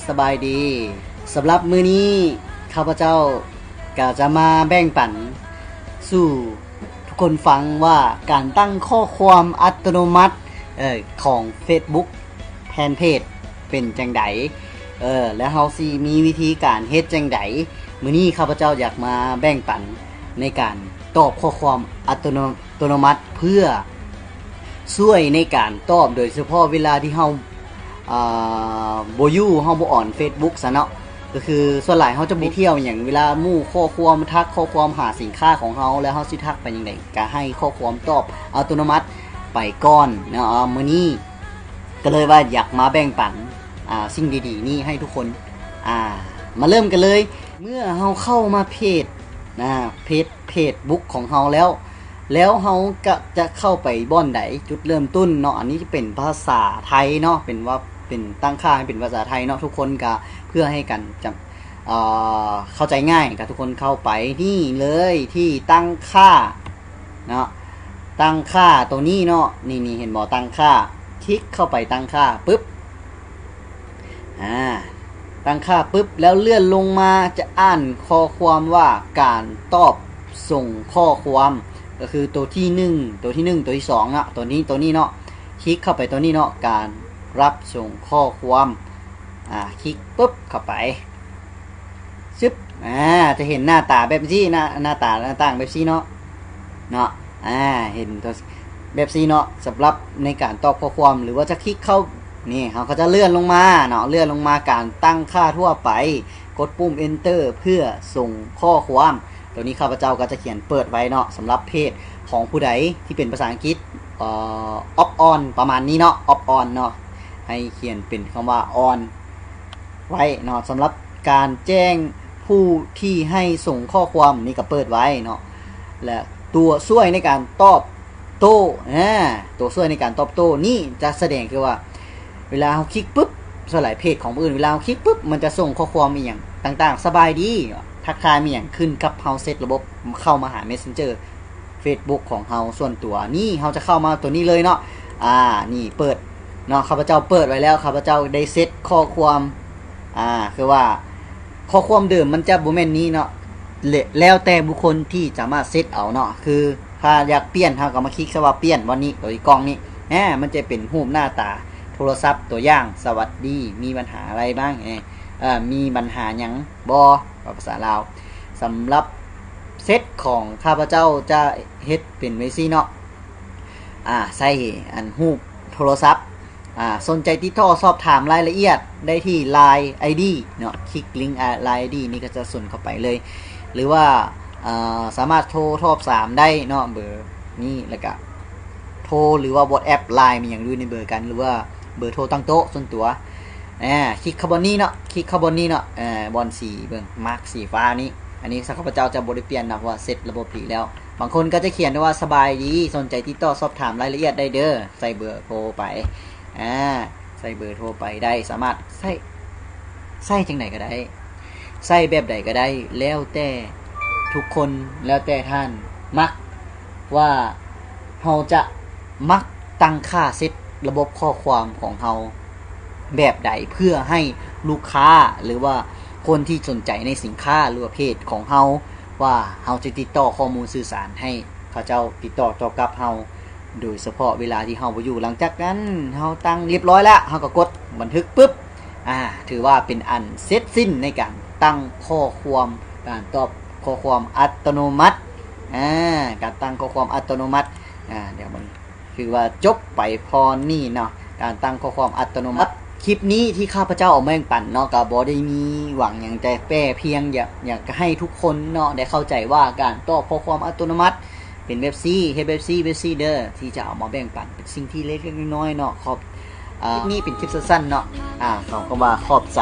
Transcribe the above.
ສະບາຍດີ. ສຳລັບມື້ນີ້ ຂ້າພະເຈົ້າກໍຈະມາແບ່ງປັນສູ່ທຸກຄົນຟັງວ່າ ການຕັ້ງຂໍ້ຄວາມອັດຕະໂນມັດ ເອີ ຂອງ Facebook ແຟນເພຈເປັນຈັ່ງໃດ ເອີ ແລະ ເຮົາຊິມີວິທີການເຮັດຈັ່ງໃດ. ມື້ນີ້ຂ້າພະເຈົ້າຢາກມາແບ່ງປັນໃນການຕອບຂໍ້ຄວາມອັດຕະໂນ ອັດຕະໂນມັດ ເພື່ອຊ່ວຍໃນການຕອບ ໂດຍສະເພາະເວລາທີ່ເຮົາ ອ່າ ບໍ່ຢູ່ ເຮົາບໍ່ອອນ Facebook ຊະເນາະ ກໍຄືສ່ວນຫຼາຍເຮົາຈະບໍ່ໄປທ່ຽວຫຍັງ ເວລາໝູ່ຂໍ້ຄວາມ ທັກຂໍ້ຄວາມຫາສິນຄ້າຂອງເຮົາ ແລ້ວເຮົາຊິທັກໄປຈັ່ງໃດ ກໍໃຫ້ຂໍ້ຄວາມຕອບອັດຕະໂນມັດໄປກ່ອນເນາະ. ມື້ນີ້ກໍເລີຍວ່າຢາກມາແບ່ງປັນ ອ່າ ສິ່ງດີໆນີ້ໃຫ້ທຸກຄົນ. ອ່າ ມາເລີ່ມກັນເລີຍ. ເມື່ອເຮົາເຂົ້າມາເພຈ ນະ ເພຈ ເພຈ Facebook ຂອງເຮົາແລ້ວ ແລ້ວເຮົາກະຈະເຂົ້າໄປບ່ອນໃດ? ຈຸດເລີ່ມຕົ້ນເນາະ ອັນນີ້ຈະເປັນພາສາໄທເນາະ ເປັນວ່າ ເປັນຕັ້ງຄ່າໃຫ້ເປັນພາສາໄທເນາະ ທຸກຄົນກະເພື່ອໃຫ້ກັນຈຳ ເອີ ເຂົ້າໃຈງ່າຍ ກະທຸກຄົນເຂົ້າໄປນີ້ເລີຍ ທີ່ຕັ້ງຄ່າເນາະ ຕັ້ງຄ່າໂຕນີ້ເນາະ ນີ້ໆ ເຫັນບໍ່? ຕັ້ງຄ່າ ຄລິກເຂົ້າໄປຕັ້ງຄ່າປຶບ ອ່າ ຕັ້ງຄ່າປຶບ ແລ້ວເລື່ອນລົງມາຈະອ່ານຂໍ້ຄວາມວ່າ ການຕອບສົ່ງຂໍ້ຄວາມ ກໍຄືໂຕທີໜຶ່ງ ໂຕທີໜຶ່ງ ໂຕທີສອງເນາະ ໂຕນີ້ ໂຕນີ້ເນາະ ຄລິກເຂົ້າໄປໂຕນີ້ເນາະ ການຮັບສົ່ງຂໍ້ຄວາມ ອ່າ ຄລິກປຶບເຂົ້າໄປ ຊຶບ ອ່າ ຈະເຫັນໜ້າຕາແບບຊີ້ ໜ້າ ໜ້າຕາໜ້າຕ່າງແບບຊີ້ເນາະ ເນາະ ອ່າ ເຫັນໂຕແບບຊີ້ເນາະ. ສຳລັບໃນການຕອບຂໍ້ຄວາມ ຫຼືວ່າຈະຄລິກເຂົ້າ ນີ້ ເຮົາກໍຈະເລື່ອນລົງມາເນາະ ເລື່ອນລົງມາການຕັ້ງຄ່າທົ່ວໄປ ກົດປຸ່ມ Enter ເພື່ອສົ່ງຂໍ້ຄວາມ. ໂຕນີ້ຂ້າພະເຈົ້າກໍຈະຂຽນເປີດໄວ້ເນາະ ສຳລັບເພຈຂອງຜູ້ໃດທີ່ເປັນພາສາອັງກິດ ເອີ ອອບອອນ ປະມານນີ້ເນາະ ອອບອອນເນາະ ໃຫ້ຂຽນເປັນຄຳວ່າອອນ ໄວ້ເນາະ. ສຳລັບການແຈ້ງຜູ້ທີ່ໃຫ້ສົ່ງຂໍ້ຄວາມນີ້ກໍເປີດໄວ້ເນາະ ແລະ ຕົວຊ່ວຍໃນການຕອບໂຕ້ ອາ ຕົວຊ່ວຍໃນການຕອບໂຕ້ນີ້ຈະສະແດງຄືວ່າ ເວລາເຮົາຄລິກປຶບ ສ່ວນຫຼາຍເພຈຂອງຜູ້ອື່ນ ເວລາເຮົາຄລິກປຶບ ມັນຈະສົ່ງຂໍ້ຄວາມອີ່ຫຍັງຕ່າງໆ ສະບາຍດີ ທັກທາຍ ມີຫຍັງ ຂຶ້ນກັບເຮົາເຊັດລະບົບເຂົ້າມາຫາ Messenger Facebook ຂອງເຮົາສ່ວນຕົວ. ນີ້ເຮົາຈະເຂົ້າມາຕົວນີ້ເລີຍເນາະ ອາ ນີ້ເປີດເນາະ ຂ້າພະເຈົ້າເປີດໄວ້ແລ້ວ ຂ້າພະເຈົ້າໄດ້ເຊັດຂໍ້ຄວາມ ອາ ຄືວ່າຂໍ້ຄວາມເດີມມັນຈະບໍ່ແມ່ນນີ້ເນາະ ແລະ ແລ້ວແຕ່ບຸກຄົນທີ່ສາມາດເຊັດເອົາເນາະ ຄືຖ້າຢາກປ່ຽນ ເຮົາກໍມາຄລິກໃສ່ວ່າປ່ຽນບ່ອນນີ້ ໂຕທີ່ກ່ອງນີ້ ອາ ມັນຈະເປັນຮູບໜ້າຕາໂທລະສັບ ຕົວຢ່າງ ສະຫວັດດີ ມີບັນຫາອະໄລບ້າງ ເອີ ມີບັນຫາຫຍັງບໍ່ ວ່າພາສາລາວ. ສຳລັບເຊັດຂອງຂ້າພະເຈົ້າຈະເຮັດເປັນແບບຊີ້ເນາະ ອາ ໃສ່ອັນຮູບໂທລະສັບ ອາ ສົນໃຈຕິດຕໍ່ສອບຖາມລາຍລະອຽດໄດ້ທີ່ Line ID ເນາະ ຄລິກລິ້ງ ອາ Line ID ນີ້ກໍຈະສົ່ງເຂົ້າໄປເລີຍ ຫຼືວ່າ ເອີ ສາມາດໂທສອບຖາມໄດ້ເນາະ ເບີນີ້ ແລ້ວກະໂທ ຫຼືວ່າ WhatsApp Line ມີຫຍັງຢູ່ໃນເບີກັນ ຫຼືວ່າເບີໂທຕັ້ງໂຕະສ່ວນຕົວ. ອາ ຄລິກເຂົ້າບ່ອນນີ້ເນາະ ຄລິກເຂົ້າບ່ອນນີ້ເນາະ ອາ ບ່ອນສີເບິ່ງ ມາກສີຟ້ານີ້ ອັນນີ້ຂ້າພະເຈົ້າຈະບໍ່ໄດ້ປ່ຽນນະ ເພາະວ່າເຊັດລະບົບດີແລ້ວ. ບາງຄົນກໍຈະຂຽນໄດ້ວ່າ ສະບາຍດີ ສົນໃຈຕິດຕໍ່ສອບຖາມລາຍລະອຽດໄດ້ເດີ ໃສ່ເບີໂທໄປ ອາ ໃສ່ເບີໂທໄປໄດ້ ສາມາດໃຊ້ ໃຊ້ຈັ່ງໃດກໍໄດ້ ໃຊ້ແບບໃດກໍໄດ້ ແລ້ວແຕ່ທຸກຄົນ ແລ້ວແຕ່ທ່ານມັກ ວ່າເຮົາຈະມັກຕັ້ງຄ່າເຊັດລະບົບຂໍ້ຄວາມຂອງເຮົາແບບໃດ ເພື່ອໃຫ້ລູກຄ້າ ຫຼືວ່າຄົນທີ່ສົນໃຈໃນສິນຄ້າ ຫຼືວ່າເພຈຂອງເຮົາ ວ່າເຮົາຈະຕິດຕໍ່ຂໍ້ມູນສື່ສານໃຫ້ເຂົາເຈົ້າຕິດຕໍ່ຕອບກັບເຮົາ ໂດຍສະເພາະເວລາທີ່ເຮົາບໍ່ຢູ່. ຫຼັງຈາກນັ້ນເຮົາຕັ້ງຮຽບຮ້ອຍແລ້ວ ເຮົາກໍກົດບັນທຶກປຶບ ອາ ຖືວ່າເປັນອັນເສັດສິ້ນໃນການຕັ້ງຂໍ້ຄວາມ ການຕອບຂໍ້ຄວາມອັດຕະໂນມັດ ອາ ການຕັ້ງຂໍ້ຄວາມອັດຕະໂນມັດ ອາ ດຽວມັນ ຖືວ່າຈົບໄປພໍນີ້ເນາະ ການຕັ້ງຂໍ້ຄວາມອັດຕະໂນມັດ. ຄລິບນີ້ທີ່ຂ້າພະເຈົ້າເອົາມາແບ່ງປັນເນາະ ກໍບໍ່ໄດ້ມີຫວັງຫຍັງ ແຕ່ແຕ່ພຽງຢາກ ຢາກໃຫ້ທຸກຄົນເນາະ ໄດ້ເຂົ້າໃຈວ່າການຕອບຂໍ້ຄວາມອັດຕະໂນມັດ ເປັນແບບຊີ້ ເຮັດແບບຊີ້ ແບບຊີ້ເດີ ທີ່ຈະເອົາມາແບ່ງປັນ ເປັນສິ່ງທີ່ເລັກໆນ້ອຍໆເນາະ. ຂອບ ອາ ຄລິບນີ້ເປັນຄລິບສັ້ນໆເນາະ ອາ ເຂົາກໍວ່າຂອບໃຈ.